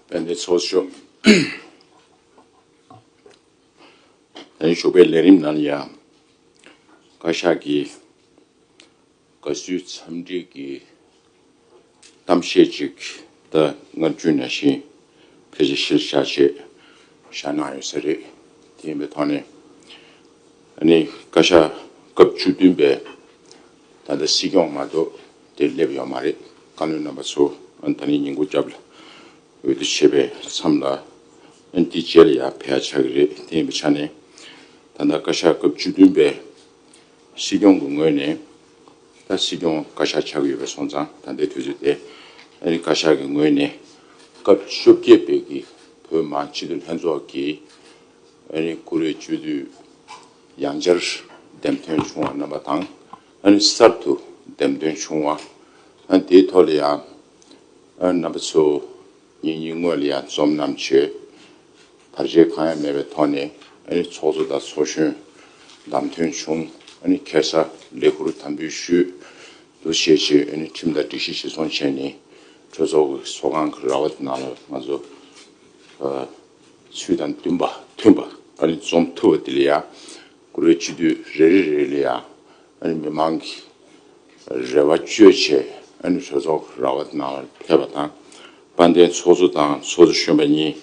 དཔལ་ལྡན་ཚོགས་གཙོ་མཆོག་ད་རིང་ཞོགས་པའི་ལས་རིམ་ནང་ལ་ཡང་བཀའ་ཤག་གི་དགའ་བསུའི་འཚམས་འདྲི་གི་གཏམ་བཤད་ཅིག་ད་སྔར་རྒྱུན་ནང་བཞིན་ཕལ་ཆེར་གཞིར་བཞག་བྱས་བཞག་གནང་ཡོད་ས་རེད། དེ་ཡིན་པའི་ཐོག་ནས་ཨ་ནི་བཀའ་ཤག་སྐབས་བཅུ་བདུན་པའི་ད་ལྟ་སྲིད་སྐྱོང་མ་གཏོགས་དེ་སླེབས་ཡོད་མ་རེད། བཀའ་བློན་རྣམ་པ་ཚོ་ཨ་ནི་ད་ནི་ཉིན་གུང་རྒྱབ་ལ་འོས་བསྡུ་བྱས་པའི་མཚམས་ལ་ཨ་ནི་དེ་རྗེས་ལ་ཡང་ཕེབས་ཡ་ཆགས་ཀྱི་རེད། དེ་ཡིན་པའི་ཆ་ནས་ད་ལྟ་བཀའ་ཤག་སྐབས་བཅུ་བདུན་པའི་སྲིད་སྐྱོང་གི་ངོས་ནས་ད་སྲིད་སྐྱོང་བཀའ་ཤག་ཆགས་ཀྱི་ཡོད་པའི་སོང་ཙང་ད་ལྟའི་དུས་ཚོད་དེ་ཨ་ནི་བཀའ་ཤག་གི་ངོས་ནས་སྐབས་བཅོ་བརྒྱད་པའི་གི་བོད་མི་མང་སྤྱི་འཐུས་ལྷན་ཚོགས་ཀྱི་ཨ་ནི་བཀུར་འོས་སྤྱི་འཐུས་ཡང་བསྐྱར་འདེམས་ཐོན་བྱུང་བ་རྣམ་པ་དང་ཨ་ནི་གསར་དུ་འདེམས་ཐོན་བྱུང་བ་ཨ་ནི་དེའི་ཐོག་ལ་ཡང་ཨ་ནི་རྣམ་པ་ཚོ་ ཉིན་གཉིས་སྔོན་ལ་ཡང་འཛོམས་གནང་བྱས། བར་ཆད་གང་ཡང་མེད་པའི་ཐོག་ནས་ཨ་ནི་ཚོགས་གཙོ་དང་ཚོགས་གཞོན་བདམས་ཐོན་བྱུང་། ཨ་ནི་ཁ་སང་ལས་ཁུར་དམ་འབུལ་ཞུས། འདུ་བྱེད་ཆེད་ཨ་ནི་ཁྲིམས་དང་སྒྲིག་གཞི་གཞིར་བཟུང་བྱས་ནས་གྲོས་ཚོགས་ཀྱི་ཚོགས་ཁང་གི་ར་བ་དེ་ནང་ལ་ང་ཚོ་ཚུལ་དང་མཐུན་པ་མཐུན་པ་ཨ་ནི་འཛོམས་ཐུབ་པ་དེ་ལ་ཡང་བཀུར་འོས་སྤྱི་འཐུས་རེ་རེ་རེ་ལ་ཡང་ཨ་ནི་མི་མང་གི་རེ་བ་བཅོལ་བྱས་ཨ་ནི་གྲོས་ཚོགས་ར་བ་ནང་ལ་ཕེབས་པ་དང་། དཔལ་ལྡན་ཚོགས་གཙོ་དང་ཚོགས་གཙོ་གཞོན་པ་གཉིས་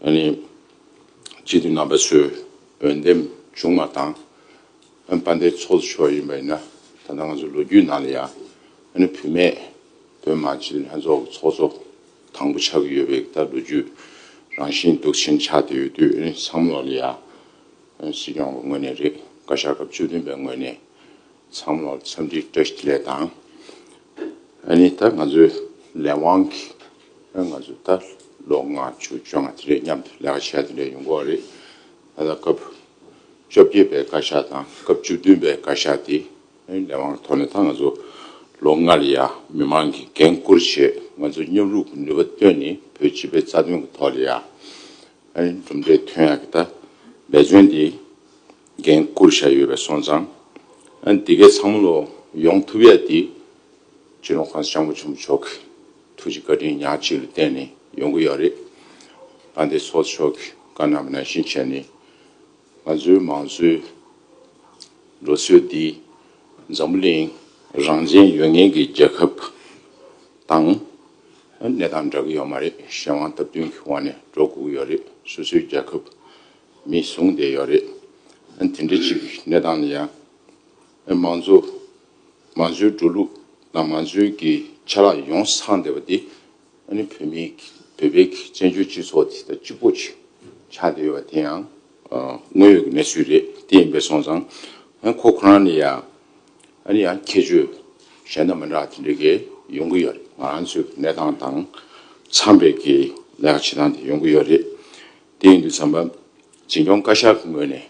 ཨ་ནི་སྤྱི་འཐུས་རྣམ་པ་ཚོས་འོས་འདེམས་བྱུང་བ་དང་། ཨ་ནི་དཔལ་ལྡན་ཚོགས་གཙོ་མཆོག་ཡིན་པ་ཡིན་ན་ད་ལྟ་ང་ཚོ་ལོ་རྒྱུས་ནང་ལ་ཡང་ཨ་ནི་བུད་མེད་བོད་མི་མང་སྤྱི་འཐུས་ལྷན་ཚོགས་ཀྱི་ཚོགས་གཙོ་དང་པོ་ཆགས་ཀྱི་ཡོད་པའི་ད་ལོ་རྒྱུས་རང་བཞིན་འདུག་ཕྱིན་ཆགས་བསྡད་ཡོད་དུས་ཨ་ནི་ཚང་མ་ལོག་ལ་ཡང་ཨ་ནི་སྲིད་སྐྱོང་གི་ངོས་ནས་རེད། བཀའ་ཤག་སྐབས་བཅུ་བདུན་པའི་ངོས་ནས། ཚང་མ་ལ་འཚམས་འདྲི་བཀྲ་ཤིས་བདེ་ལེགས་དང་། ཨ་ནི་ད་ང་ཚོའི་ལས་དབང་གི་ཨ་ང་ཚོ་ད་ལོ་ལྔ་བཅུ་བཅོ་ལྔ་དེ་འདྲའི་མཉམ་དུ་ལས་ཀ་བྱས་དེ་འདྲའི་ཡོང་གི་ཡོད་རེད། ད་ལྟ་སྐབས་བཅོ་བརྒྱད་པའི་བཀའ་ཤག་དང་སྐབས་བཅུ་བདུན་པའི་བཀའ་ཤག་དེ་ཨ་ནི་ལས་དབང་གི་ཐོག་ནས་ད་ང་ཚོ་ལོ་ལྔ་ལ་ཡ་མི་མང་གི་འགན་བསྐུར་བྱས། ང་ཚོ་མཉམ་རུབ་ཀྱི་ནུས་པ་བཏོན་ནས་བོད་སྤྱི་པའི་རྩ་དོན་གྱི་ཐོག་ལ་ཡ། ཨ་ནི་གྲུབ་འབྲས་ཐོན་ཡག་གི་ད་འབད་བརྩོན་འདི་འགན་བསྐུར་བཞག་ཡོད་པས་སོང་ཙང་། ཨ་ནི་འདི་གའི་ཚང་མ་ལོ་ཡོང་ཐུབ་ཡ་འདི་སྤྱི་ནོར་གོང་ས་སྐྱབས་མགོན་ཆེན་པོ་མཆོག་གི་ཐུགས་རྗེ་བཀའ་དྲིན་ཉག་གཅིག་ལ་བརྟེན་ནས་ཡོང་གི་ཡོད་རེད། དཔལ་ལྡན་ཚོགས་གཙོ་མཆོག་གིས་བཀའ་གནང་བ་ནང་བཞིན་བྱས་ནས། ང་ཚོའི་མང་གཙོའི་འགྲོ་སྲོལ་འདི་འཛམ་བུ་གླིང་རང་བཙན་ཡོད་མཁན་གྱི་རྒྱལ་ཁབ་དང་གནས་སྟངས་འདྲ་གི་ཡོད་མ་རེད། གཞན་དབང་སྟབས་བསྟུན་གྱི་དབང་ནས་འགྲོ་དགོས་ཀྱི་ཡོད་རེད། སོ་སོའི་རྒྱལ་ཁབ་མི་བཟུང་བསྡད་ཡོད་རེད། དེ་འདྲ་ཅིག་གི་གནས་སྟངས་ལ་ཡང་མང་གཙོ་མང་གཙོའི་འགྲོ་ལུགས་དང་མང་གཙོའི་གི་ཆ་ལག་ཡོངས་སུ་ཚང་བསྡད་པ་འདི། ཨ་ནི་བོད་མིའི་བོད་པའི་བཙན་བྱོལ་སྤྱི་ཚོགས་དེ་དང་གཅིག་པོ་ཅིག་ཆགས་བསྡད་ཡོད་པ་དེ་ཡང་ཨ་དངོས་ཡོད་ཀྱི་གནས་ཚུལ་རེད། དེ་ཡིན་པས་སོང་ཙང་ཨ་ཁོ་ཁོ་རང་ནས་ཡང་ཨ་ནི་ཡང་ཁྱད་ཆོས་གཞན་དང་མི་འདྲ་བ་དེ་འདྲ་གི་ཡོང་གི་ཡོད་རེད། ང་རང་ཚོའི་གནས་སྟངས་དང་འཚམས་པའི་གི་ལས་ཀ་བྱེད་སྟངས་དེ་ཡོང་གི་ཡོད་རེད། དེ་ཡིན་དུས་ཙམ་པ་འཛིན་སྐྱོང་བཀའ་ཤག་གི་ངོས་ནས།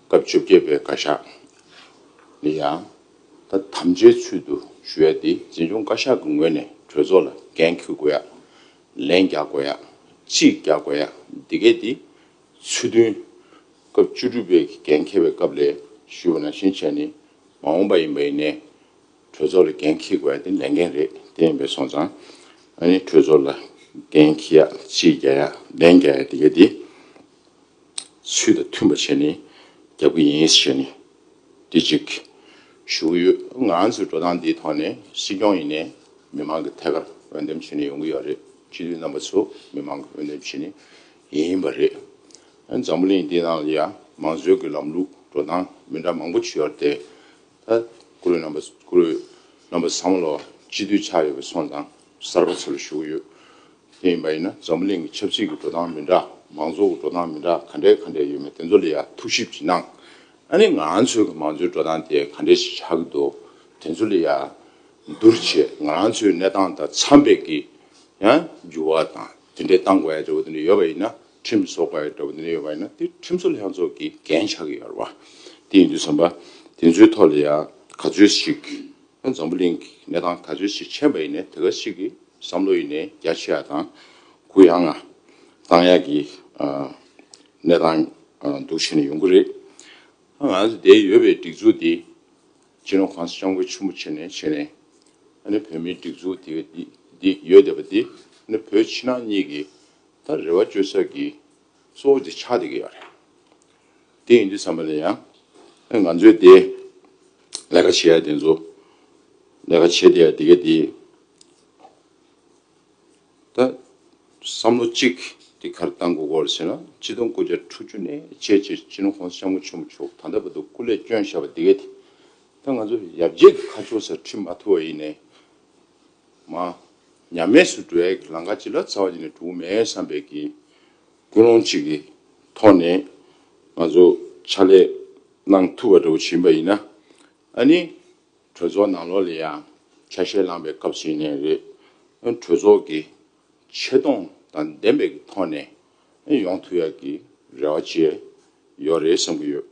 སྐབས་བཅོ་བརྒྱད་པའི་བཀའ་ཤག་ལ་ཡང་ད་དམ་བཅའི་ཚུལ་དུ་ཞུ་ཡ་དེ་འཛིན་སྐྱོང་བཀའ་ཤག་གི་ངོས་ནས་གྲོས་ཚོགས་ལ་འགན་འཁྱེར་དགོས་ཡ། ལན་རྒྱག་དགོས་ཡ། རྩིས་རྒྱག་དགོས་ཡ། འདི་གས་དེ་ཚུལ་མཐུན། སྐབས་བཅུ་དྲུག་པའི་འགན་འཁྱེར་བའི་སྐབས་ལ་ཞུས་པ་ནང་བཞིན་བྱས་ནས་མ་འོངས་པ་ཡིན་པ་ཡིན་ནའི་གྲོས་ཚོགས་ལ་འགན་འཁྱེར་དགོས་ཡ་དེ་ལས་འགན་རེད། དེ་ཡིན་པས་སོང་ཙང་ཨ་ནི་གྲོས་ཚོགས་ལ་འགན་འཁྱེར་ཡ། རྩིས་རྒྱག་ཡ། ལན་རྒྱག་ཡ་འདི་གས་དེ། ཚུལ་དང་མཐུན་པ་བྱས་ནས་རྒྱབ་ཀྱི་ཡིན་ཟེར་ནས་འདི་གཅིག་ཞུ་གི་ཡོད། ང་རང་ཚོའི་འགྲོ་སྟངས་འདིའི་ཐོག་ནས་སྲིད་སྐྱོང་ཡིན་ནའི་མི་མང་གི་ཐད་ཀར་འོས་འདེམས་བྱས་ནས་ཡོང་གི་ཡོད་རེད། སྤྱི་འཐུས་རྣམ་པ་ཚོ་མི་མང་གི་འོས་འདེམས་བྱས་ནས་ཡིན་པ་རེད། འཛམ་བུ་གླིང་འདིའི་ནང་ལ་ཡང་མང་གཙོའི་གི་ལམ་ལུགས་འགྲོ་སྟངས་མི་འདྲ་མང་པོ་ཅིག་ཡོད་རེད་དེ། ད་བཀུར་འོས་རྣམ་པ་བཀུར་འོས་རྣམ་པ་ཚང་མ་ལ་སྤྱི་འཐུས་ཆགས་ཡོད་པའི་སོང་ཙང་གསར་པ་ཚོ་ལ་ཞུ་གི་ཡོད། དེ་ཡིན་པ་ཡིན་ན་འཛམ་བུ་གླིང་གི་ཆབ་སྲིད་ཀྱི་འགྲོ་སྟངས་མི་འདྲ། མང་གཙོ་གི་འགྲོ་སྟངས་མི་འདྲ་ག་འདྲའི་ག་འདྲའི་ཡོད་མེད་དེ་ཚོ་ལ་ཡ་ཐུགས་ཞིབ་ཅིག་གནང་། ཨ་ནི་ང་རང་ཚོའི་གི་མང་གཙོའི་འགྲོ་སྟངས་དེ་ག་འདྲའི་ཞིག་ཆགས་ཀྱི་འདུག་དེ་ཚོ་ལ་ཡ་བསྡུར་བྱས་ང་རང་ཚོའི་གནས་སྟངས་དང་འཚམ་པའི་གི་ཡང་འགྱུར་བ་དང་དེ་འདྲའི་གཏང་དགོས་ཡ་འདྲ་བོ་དེ་འདྲ་ཡོད་པ་ཡིན་ན། ཁྲིམས་བཟོ་དགོས་ཡ་འདྲ་བོ་དེ་འདྲ་ཡོད་པ་ཡིན་ན་དེ་ཁྲིམས་བཟོ་ལྷན་ཚོགས་ཀྱི་འགན་ཆགས་ཀྱི་ཡོད་རེད་བ། དེ་ཡིན་དུས་ཙམ་པ་དེ་ཚོའི་ཐོག་ལ་ཡང་ག་ཚོད་ཞིག་འཛམ་བུ་གླིང་གི་གནས་སྟངས་ག་ཚོད་ཞིག་ཕྱིན་པ་ཡིན་ནའི་དེ་ག་ཞིག་གི་བསམ་བློ་ཡིན་ནའི་རྒྱ་ཆེ་ཡ་དང་གུ་ཡངས་ང་བཏང་ཡ་གི་ཨ་གནས་སྟངས་ཨ་འདུག་བྱས་ནས་ཡོང་གི་རེད། ང་ཚོ་དེ་ཡོད་པའི་སྒྲིག་འཛུགས་དེ་སྤྱི་ནོར་གོང་ས་སྐྱབས་མགོན་ཆེན་པོ་མཆོག་ནས་བྱས་ནས་ཨ་ནི་བོད་མིའི་སྒྲིག་འཛུགས་དེ་འདི་འདི་ཡོད་བསྡད་པ་འདི་ཨ་ནི་བོད་ཕྱི་ནང་གཉིས་ཀྱི་ད་རེ་བ་བཅོལ་ས་གི་གཙོ་བོ་དེ་ཆགས་བསྡད་ཀྱི་ཡོད་རེད། དེ་ཡིན་དུས་ཙམ་པ་ལ་ཡང་ང་ཚོས་དེ་ལས་ཀ་བྱེད་ཡ་དེ་ཚོ་ལས་ཀ་བྱེད་བསྡད་ཡ་དེ་ག་དེ་ད་བསམ་བློ་གཅིག་དེ་ག་རེ་བཏང་དགོས་ཀྱི་ཡོད་རེད་ཟེར་ན། ཆིག་སྟོང་དགུ་བརྒྱ་དྲུག་ཅུ་ནས་བྱས་བྱས་སྤྱི་ནོར་གོང་ས་སྐྱབས་མགོན་ཆེན་པོ་མཆོག་ད་ལྟ་བར་དུ་སྐུ་ལས་བསྐྱོན་བཞག་པ་དེ་ག་དེ་ད་ང་ཚོ་ཡར་རྒྱས་ཀྱི་ཁ་ཕྱོགས་སར་ཁྲིད་མ་ཐུབ་པ་ཡིན་ནའི། མ། ཉམས་དམས་སུ་འགྲོ་ཡའི་གི་ལམ་ཁ་ཅིག་ལ་རྩ་བ་ཉིད་ནས་འགྲོ་གི་མེད་བསམ་པའི་གི་ཀུན་སློང་ཅིག་གི་ཐོག་ནས་ང་ཚོ་ཕྱག་ལས་གནང་ཐུབ་པ་འདྲ་བོ་ཞིག་ཡིན་པ་ཡིན་ན། ཨ་ནི་གྲོས་ཚོགས་ནང་ལོགས་ལ་ཡང་ཆ་ཤས་བླངས་པའི་སྐབས་སུ་ཡིན་ནའི་རེད། ཨ་ནི་གྲོས་ཚོགས་ཀྱི་ཆེ་མཐོང་དང་ལྡན་པའི་གི་ཐོག་ནས་ཨ་ནི་ཡོང་ཐུབ་ཡ་གི་རེ་བ་བྱས་ཡོད་རེད་བསམ་གྱི་ཡོད།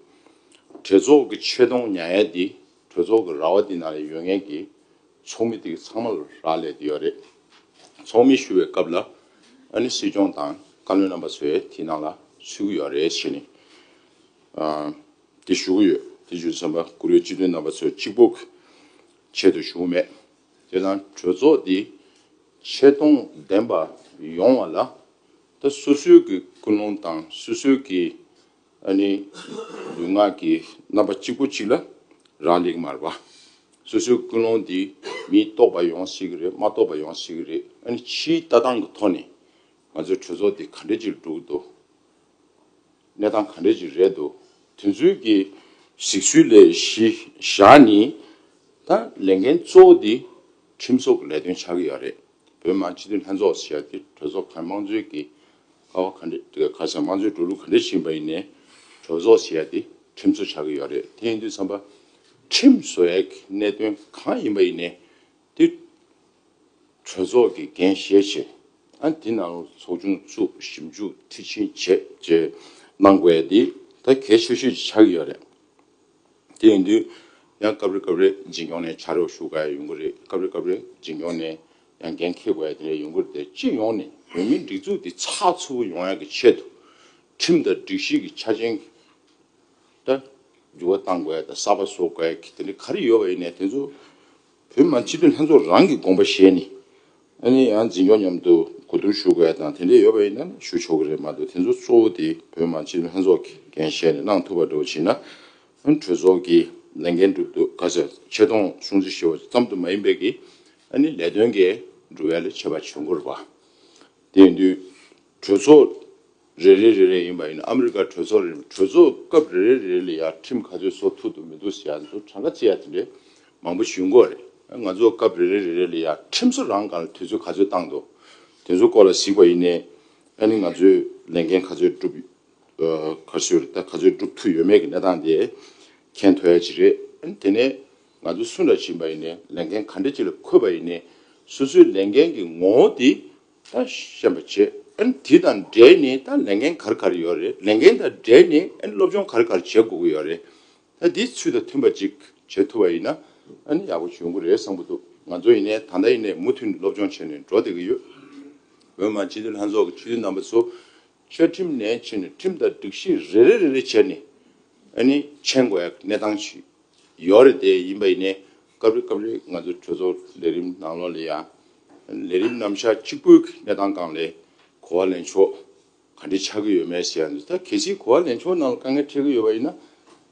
གྲོས་ཚོགས་ཀྱི་ཆེ་མཐོང་ཉར་ཡ་འདི་གྲོས་ཚོགས་ཀྱི་ར་བ་འདི་ནང་ལ་ཡོད་མཁན་གྱི་ཚོགས་མི་དེ་གི་ཚང་མ་ལ་རག་ལས་བསྡད་ཡོད་རེད། ཚོགས་མི་ཞུ་བའི་སྐབས་ལ་ཨ་ནི་སྲིད་སྐྱོང་དང་བཀའ་བློན་རྣམ་པ་ཚོས་དེའི་ནང་ལ་ཚུད་ཀྱི་ཡོད་རེད་ཟེར་ནས་ཨ་དེ་ཞུ་གི་ཡོད། དེ་ཞུ་དུས་ཙམ་པ་བཀུར་འོས་སྤྱི་འཐུས་རྣམ་པ་ཚོས་གཅིག་པུ་ཆེད་དུ་ཞུ་གི་མེད། དེ་དང་གྲོས་ཚོགས་འདི་ཆེ་མཐོང་ལྡན་པ་ཡོང་བ་ལ་ད་སོ་སོའི་གི་ཀུན་སློང་དང་སོ་སོའི་གི་ཨ་ནི་ལུས་ངག་གི་རྣམ་པ་གཅིག་པུ་གཅིག་ལ་རག་ལས་ཀྱི་མ་རེད་པ། སོ་སོའི་ཀུན་སློང་འདི་མིས་རྟོགས་པ་ཡོང་སྲིད་ཀྱི་རེད། མ་རྟོགས་པ་ཡོང་སྲིད་ཀྱི་རེད། ཨ་ནི་ཕྱིའི་ལྟ་སྟངས་ཀྱི་ཐོག་ནས་ང་ཚོའི་གྲོས་ཚོགས་འདི་ག་འདྲ་ཅིག་འགྲོ་གི་འདུག་གནས་སྟངས་ག་འདྲ་ཅིག་རེད་འདུག་དེ་ཚོའི་གི་གཟིགས་ཚུལ་ལས་གཞི་བཞག་ནས་ད་ལས་འགན་གཙོ་བོ་འདི་ཁྲིམས་བཟོ་གི་ལས་དོན་ཆགས་ཀྱི་ཡོད་རེད། བོད་མི་མང་སྤྱི་འཐུས་ལྷན་ཚོགས་ཟེར་ཡ་དེ་གྲོས་ཚོགས་གང་དམངས་གཙོའི་གི་ཀ་བ་ག་འདྲ་ག་ས་དམངས་གཙོའི་འགྲོ་ལུགས་ག་འདྲ་ཕྱིན་པ་ཡིན་ནའི་གྲོས་ཚོགས་ཟེར་ཡ་དེ་ཁྲིམས་བཟོ་ཆགས་ཀྱི་ཡོད་རེད། དེ་ཡིན་དུས་ཙམ་པ་ཁྲིམས་བཟོ་ཡ་གི་གནད་དོན་གང་ཡིན་པ་ཡིན་ནའི་དེ་གྲོས་ཚོགས་ཀྱི་འགན་བཞེས་བྱས་ཨ་དེ་ནང་ལ་ཚོགས་ཆུང་བཙུགས་ཞིབ་འཇུག་མཐིལ་ཕྱིན་བྱས་བྱས་གནང་དགོས་ཡ་དེ་ད་གལ་ཆེ་ཤོས་ཅིག་ཆགས་ཀྱི་ཡོད་རེད། དེ་ཡིན་དུས་ཡང་སྐབས་རེ་སྐབས་རེ་འཛིན་སྐྱོང་ནས་ཕྱག་རོགས་ཞུ་དགོས་ཡ་ཡོང་གི་རེད། སྐབས་རེ་སྐབས་རེ་འཛིན་སྐྱོང་ནས་ཡང་འགན་འཁྱེར་དགོས་ཡ་དེ་འདྲ་ཡོང་གི་རེད། དེ་སྤྱི་ཡོངས་ནས་བོད་མིའི་སྒྲིག་འཛུགས་འདི་ཚགས་ཚུད་པོ་ཡོང་ཡ་གི་ཆེད་དུ་ཁྲིམས་དང་སྒྲིག་གཞི་གི་ཆ་རྐྱེན་ད་འགྱུར་བ་གཏང་དགོས་ཡ་དང་གསར་པ་བཟོ་དགོས་ཡ་གི་དེ་འདྲ་ག་རེ་ཡོད་པ་ཡིན་ནའི་དེ་ཚོ་བོད་མི་མང་སྤྱི་འཐུས་ལྷན་ཚོགས་རང་གི་དགོངས་པ་བཞེས་ནས། ཨ་ནི་ཡང་འཛིན་སྐྱོང་མཉམ་དུ་གོ་བསྡུར་ཞུ་དགོས་དང་དེ་འདྲ་ཡོད་པ་ཡིན་ན་ཞུ་ཆོག་གི་རེད་མ་གཏོགས་དེ་ཚོ་གཙོ་བོ་དེ་བོད་མི་མང་སྤྱི་འཐུས་ལྷན་ཚོགས་ཀྱི་འགན་བཞེས་ནས་གནང་ཐུབ་པ་འདྲ་བོ་བྱས་ན། ཨ་ནི་གྲོས་ཚོགས་ཀྱི་ལས་འགན་སྒྲུབ་དུས་ག་ཚོད་ཆེ་མཐོང་སྲུང་བརྩི་ཞུ་བ་ཙམ་དུ་མ་ཡིན་པའི་གི་ཨ་ནི་ལས་དོན་གྱི་འགྲུབ་ཡ་ལ་ཁྱད་པར་བྱུང་དགོས་རེད་པ། དེ་ཡིན་དུས་གྲོས་ཚོགས་རེ་རེ་རེ་རེ་ཡིན་པ་ཡིན་ན་ཨ་མི་རི་ཀ་གྲོས་ཚོགས་རེ་གྲོས་ཚོགས་སྐབས་རེ་རེ་རེ་རེ་ལ་ཡང་ཁྲིམས་ག་ཚོད་བཟོ་ཐུབ་འདུག་མི་འདུག་ཟེར་ཡ་ཚོ་གྲངས་ཀ་བརྩི་ཡ་དེ་འདྲའི་མང་པོ་ཞིག་ཡོང་གི་རེད། ང་ཚོ་སྐབས་རེ་རེ་རེ་རེ་ལ་ཡང་ཁྲིམས་བཟོ་རང་སྒང་ལ་དུས་ཚོད་ག་ཚོད་བཏང་འདུག་དེ་ཚོ་སྐོར་ལ་གཟིགས་པ་ཡིན་ནའི་ཨ་ནི་ང་ཚོས་ལས་འགན་ག་ཚོད་སྒྲུབ་ཨ་ག་ཚོད་རེད་ད་ག་ཚོད་སྒྲུབ་ཐུབ་ཡོད་མེད་ཀྱི་གནས་སྟངས་དེ་མཁྱེན་ཐུབ་ཡ་ཅིག་རེད། ཨ་ནི་དེ་ནས་ང་ཚོ་སུ་འདྲ་ཕྱིན་པ་ཡིན་ནའི་ལས་འགན་ག་འདྲ་ཅིག་ལ་འཁོད་པ་ཡིན་ནའི་སོ་སོའི་ལས་འགན་གྱི་ངོ་བོ་དེ། ད་ཤེས་པ་བྱེད། ཨ་ནི་དེ་དང་འབྲེལ་ནས་ད་ལས་འགན་ག་རེ་ག་རེ་ཡོད་རེད། ལས་འགན་དང་འབྲེལ་ནས་ཨ་ནི་སློབ་སྦྱོང་ག་རེ་ག་རེ་བྱེད་དགོས་ཀྱི་ཡོད་རེད། ད་འདི་ཚུལ་དང་མཐུན་པ་ཅིག་བྱེད་ཐུབ་པ་ཡིན་ན་ཨ་ནི་ཡག་པོ་ཡོང་གི་རེད་བསམ་གྱི་འདུག་ང་ཚོ་ཡིན་ནའི་ད་ལྟ་ཡིན་ནའི་མུ་མཐུད་ནས་སློབ་སྦྱོང་བྱས་ནས་འགྲོ་བསྡད་ཀྱི་ཡོད། བོད་མི་མང་སྤྱི་འཐུས་ལྷན་ཚོགས་ཀྱི་སྤྱི་འཐུས་རྣམ་པ་ཚོ་བཅའ་ཁྲིམས་ནས་ཕྱིན་ནས་ཁྲིམས་དང་སྒྲིག་གཞི་རེ་རེ་རེ་རེ་བྱས་ནས་ཨ་ནི་མཁྱེན་དགོས་ཡག་གནས་སྟངས་ཤིག་ཡོད་རེད། དེ་ཡིན་པ་ཡིན་ནའི་སྐབས་རེ་སྐབས་རེ་ང་ཚོ་གྲོས་ཚོགས་ལས་རིམ་ནང་ལོགས་ལ་ཡང་ལས་རིམ་རྣམ་གཞག་གཅིག་པུའི་གནས་སྟངས་སྒང་ལ་གོ་བ་ལེན་ཕྱོགས་ག་འདྲ་ཆགས་ཀྱི་ཡོད་མེད་ཟེར་ཡ་འདི་ད་གལ་སྲིད་གོ་བ་ལེན་ཕྱོགས་ནང་ལ་དཀའ་ངལ་འཕྲད་ཀྱི་ཡོད་པ་ཡིན་ན་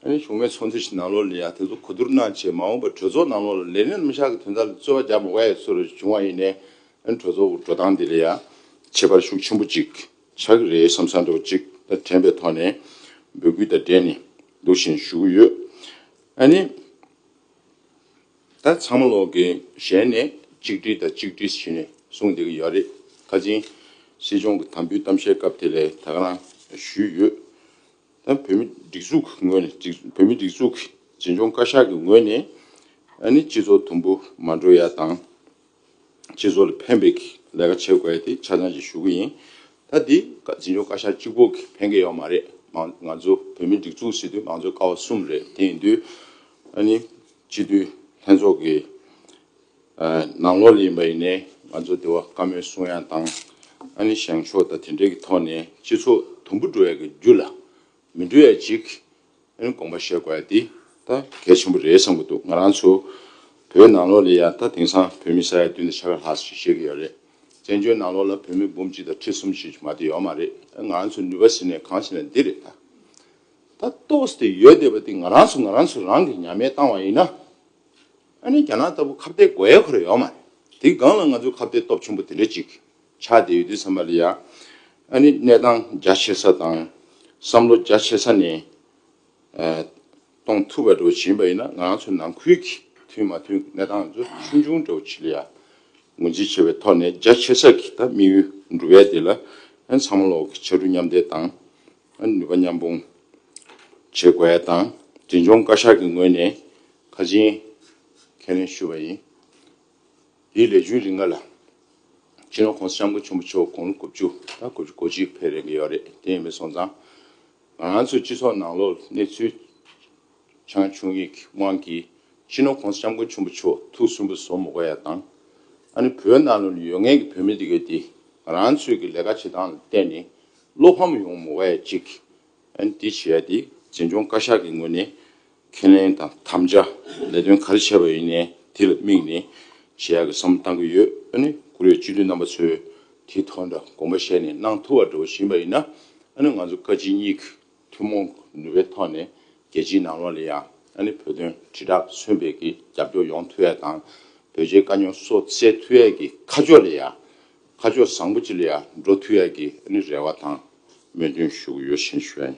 ཨ་ནི་གཞུང་མའི་ཚོགས་འདུ་ཞིག་ནང་ལོགས་ལ་ཡང་དེ་ཚོ་གོ་བསྡུར་གནང་བྱས་མ་འོངས་པར་གྲོས་ཚོགས་ནང་ལོགས་ལ་ལས་རིམ་རྣམ་གཞག་གི་དོན་དག་ལ་རྩོད་པ་རྒྱག་མ་དགོས་ཡ་ཚོར་བྱུང་བ་ཡིན་ནའི་ཨ་ནི་གྲོས་ཚོགས་ཀྱི་འགྲོ་སྟངས་འདི་ལ་ཡང་ཁྱད་པར་ཤུགས་ཆེན་པོ་ཅིག་ཆགས་ཀྱི་རེད་བསམ་བསམ་འདྲ་བོ་ཅིག་ད་དྲན་པའི་ཐོག་ནས་འབོད་སྐུལ་དང་འབྲེལ་ནས་འདུག་བཞིན་ཞུ་གི་ཡོད། ཨ་ནི་ད་ཚང་མ་ལོག་གི་གཞན་ནས་གཅིག་སྒྲིལ་དང་གཅིག་སྒྲིལ་ཞུས་ནས་གསུངས་བསྡད་ཀྱི་ཡོད་རེད། ཁ་ཅིག་སྲིད་སྐྱོང་གི་དམ་འབུལ་གཏམ་བཤད་སྐབས་དེ་ལས་ད་ག་རང་ཞུས་ཡོད། ད་བོད་མི་སྒྲིག་འཛུགས་ཀྱི་ངོས་ནས་སྒྲིག་བོད་མི་སྒྲིག་འཛུགས་ཀྱི་འཛིན་སྐྱོང་བཀའ་ཤག་གི་ངོས་ནས་ཨ་ནི་སྤྱི་ཚོགས་དུམ་བུ་མ་འགྲོ་ཡ་དང་། སྤྱི་ཚོགས་ལ་ཕན་པའི་ལས་ཀ་བྱེད་དགོས་ཡ་དེ་ཆ་ཚང་ཞིག་ཞུ་གི་ཡིན། ད་འདི་འཛིན་སྐྱོང་བཀའ་ཤག་གཅིག་པོ་གིས་ཕན་གྱི་ཡོད་མ་རེད། མང་ང་ཚོ་བོད་མི་སྒྲིག་འཛུགས་ཟེར་དུས་མང་གཙོའི་ཀ་བ་གསུམ་རེད། དེ་ཡིན་དུས་ཨ་ནི་སྤྱི་འཐུས་ལྷན་ཚོགས་ཀྱི་ཨ་ནང་ལོགས་ལ་ཡིན་པ་ཡིན་ནའི་ང་ཚོ་དེ་བ་བཀའ་མོལ་གསུང་ཡ་དང་ཨ་ནི་བཞེངས་ཕྱོགས་དང་དེ་འདྲའི་གི་ཐོག་ནས་སྤྱི་ཚོགས་དུམ་བུ་འགྲོ་ཡ་གི་རྒྱུ་ལ་མི་འགྲོ་ཡ་ཅིག་ཨ་ནི་དགོངས་པ་བཞེས་དགོས་ཡ་དེ་ད་གལ་ཆེན་པོ་རེད་བསམ་གྱི་འདུག་ང་རང་ཚོ་བོད་ནང་ལོགས་ལ་ཡ་ད་དེང་སང་བོད་མི་ས་ཡ་བདུན་དང་ཕྱེད་ཀ་ལྷག་ཞིག་བཞེས་ཀྱི་ཡོད་རེད། བཙན་བྱོལ་ནང་ལོགས་ལ་བོད་མི་འབུམ་གཅིག་དང་ཁྲི་གསུམ་ཞིག་མ་གཏོགས་ཡོད་མ་རེད། ང་རང་ཚོ་ནུས་པ་ཟིན་ནས་གང་ཟིན་ན་འདི་རེད་ད། ད་ཏོག་ཙམ་དེ་ཡོད་བསྡད་པ་དེ་ང་རང་ཚོ་ང་རང་ཚོ་རང་གིས་ཉམས་ལེན་བཏང་བ་ཡིན་ན། ཨ་ནི་རྒྱ་ནག་ལྟ་བུ་ཁ་གཏད་དགོས་ཡ་ཁོ་རང་ཡོད་མ་རེད། དེ་སྒང་ལ་ང་ཚོ་ཁ་གཏད་སྟོབས་ཆེན་པོ་དེ་འདྲ་ཅིག་ཆགས་བསྡད་ཡོད་དུས་ཙམ་པ་ལ་ཡ། ཨ་ནི་གནས་སྟངས་རྒྱ་ཆེ་ས་དང་བསམ་བློ་རྒྱ་ཆེ་ས་ནས་ཨ་གཏོང་ཐུབ་པ་འདྲ་བོ་ཡིན་པ་ཡིན་ན་ང་རང་ཚོ་ནང་ཁུལ་གྱི་མཐུན་མ་མཐུན་གནས་སྟངས་ཚོ་ཆུང་ཆུང་འདྲ་བོ་ཅིག་ལ་ཡ་ངོས་འཛིན་བྱེད་པའི་ཐོག་ནས་རྒྱ་ཆེ་ས་གི་ད་དམིགས་ཡུལ་འགྲུབ་ཡ་དེ་ལ་ཨ་ནི་ཚང་མ་ལོག་གི་ཕྱར་གྲུ་མཉམ་འདེགས་དང་ཨ་ནི་ནུས་པ་མཉམ་སྤུངས་བྱེད་དགོས་ཡ་དང་འཛིན་སྐྱོང་བཀའ་ཤག་གི་ངོས་ནས་ཁ་ཆེམས་ཁས་ལེན་ཞུས་པ་ཡིན། དེའི་ལས་རྒྱུན་རིང་ག་ལ། སྤྱི་ནོར་༸གོང་ས་༸སྐྱབས་མགོན་ཆེན་པོ་མཆོག་དགུང་ལོ་དགུ་བཅུ་དང་དགུ་བཅུ་གོ་གཅིག་ཕེབས་རན་གྱི་ཡོད་རེད། དེ་ཡིན་པའི་སོང་ཙང་། ང་རང་ཚོའི་སྤྱི་ཚོགས་ནང་ལོགས་གནས་ཚུལ་ཆང་བྱུང་ཡིག་དབང་གིས་སྤྱི་ནོར་༸གོང་ས་༸སྐྱབས་མགོན་ཆེན་པོ་མཆོག་ཐུགས་སུན་པོ་བཟོ་མི་དགོས་ཡ་དང་། ཨ་ནི་བོད་ནང་ལོགས་ལ་ཡོད་མཁན་གྱི་བོད་མི་དེ་གས་དེ་ང་རང་ཚོའི་གི་ལས་ཀ་བྱེད་སྟངས་ལ་བརྟེན་ནས་བློ་ཕམ་ཡོང་མི་དགོས་ཡ་གཅིག་ཨ་ནི་དེ་བྱེད་ཡ་དེ་འཛིན་སྐྱོང་བཀའ་ཤག་གི་ངོས་ནས་ཁས་ལེན་དང་དམ་བཅའ་ལས་དོན་ག་རེ་བྱས་པ་ཡིན་ནའི་དེ་ལ་དམིགས་ནས་བྱེད་ཡ་གི་བསམ་བློ་བཏང་གི་ཡོད། ཨ་ནི་བཀུར་འོས་སྤྱི་འཐུས་རྣམ་པ་ཚོས་དེ་ཐོག་འདྲ་དགོངས་པ་བཞེས་ནས་གནང་ཐུབ་པ་འདྲ་བོ་ཡིན་པ་ཡིན་ན། ཨ་ནི་ང་ཚོ་བཀའ་སྤྱི་གཉིས་ཀྱི་ཐུན་མོང་ནུས་པའི་ཐོག་ནས་རྒྱལ་སྤྱིའི་ནང་ལོགས་ལ་ཡང་ཨ་ནི་བོད་དོན་དྲིལ་བསྒྲགས་མཚོན་པའི་གི་རྒྱབ་སྐྱོར་ཡོང་ཐུབ་ཡ་དང་། བོད་རྒྱའི་དཀའ་རྙོག་སེལ་ཐུབ་ཡ་གི་ཁ་ཕྱོགས་ལ་ཡང་ཁ་ཕྱོགས་བཟང་པོ་ཅིག་ལ་ཡང་འགྲོ་ཐུབ་ཡ་གི་ཨ་ནི་རེ་བ་དང་སྨོན་འདུན་ཞུ་གི་ཡོད་ཞེས་ཞུ་ཡ་ཡིན།